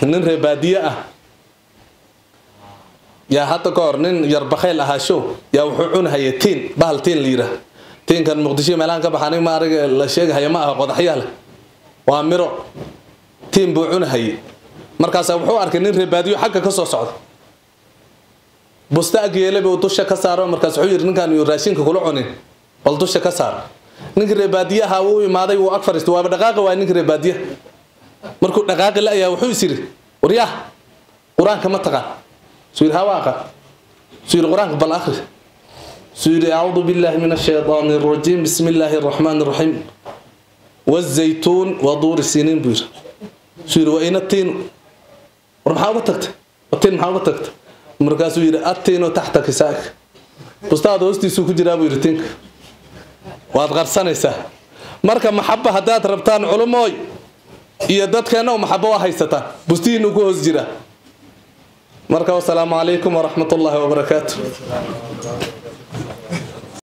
Nin reer baadiye ah yaa hadda ka hor, nin yar bakhayl ahaa show, yaa wuxuu cunahaya tiin, bahal tiin la yidhaah. Tiinkan Muqdisho meelahan ka baxa aniga ma ariga la sheegahaya ma aha, qodaxyaha leh, waa miro. Tiin buu cunahayay. Markaasaa wuxuu arkay nin reer baadiyo xagga ka soo socda. Busta ag yeelay buu dusha ka saaro. Markaas wuxuu yidhi, "Ninkan yuu raashinka kula cunin, bal dusha ka saar." Ninkii reer baadiyaha wuu imaaday, wuu ag fariistay, waaba dhaqaaqi waay. Ninkii reer baadiyaha markuu dhaqaaqi la-ayaa, wuxuu is yidhi, "Waryaah, Qur-aanka ma taqaan?" Suu yidhi, "Hawa aqaan." Suu yidhi, "Qur-aanka bal akhri." Suu yidhi, "Acuudu billahi min ashaytaani arajiim, bismi illaahi araxmaani araxiim, wazaytuun wa duuri siniin," buu yidhi. Suu yidhi, "Wa ina tiinu?" "War maxaa uga tagtay tiin? Maxaa uga tagtay?" Markaasuu yidhi, "Attiinu taxta kisaak, bustaada hoostiisuu ku jiraa," buu yidhi. "Tiinka waad qarsanaysaa." Marka maxaba haddaad rabtaan, culumooy iyo dadkeenna, maxabo waa haysataan, bustihiinu ku hoos jiraa. Marka wasalaamu calaykum waraxmat ullaahi wabarakaatu.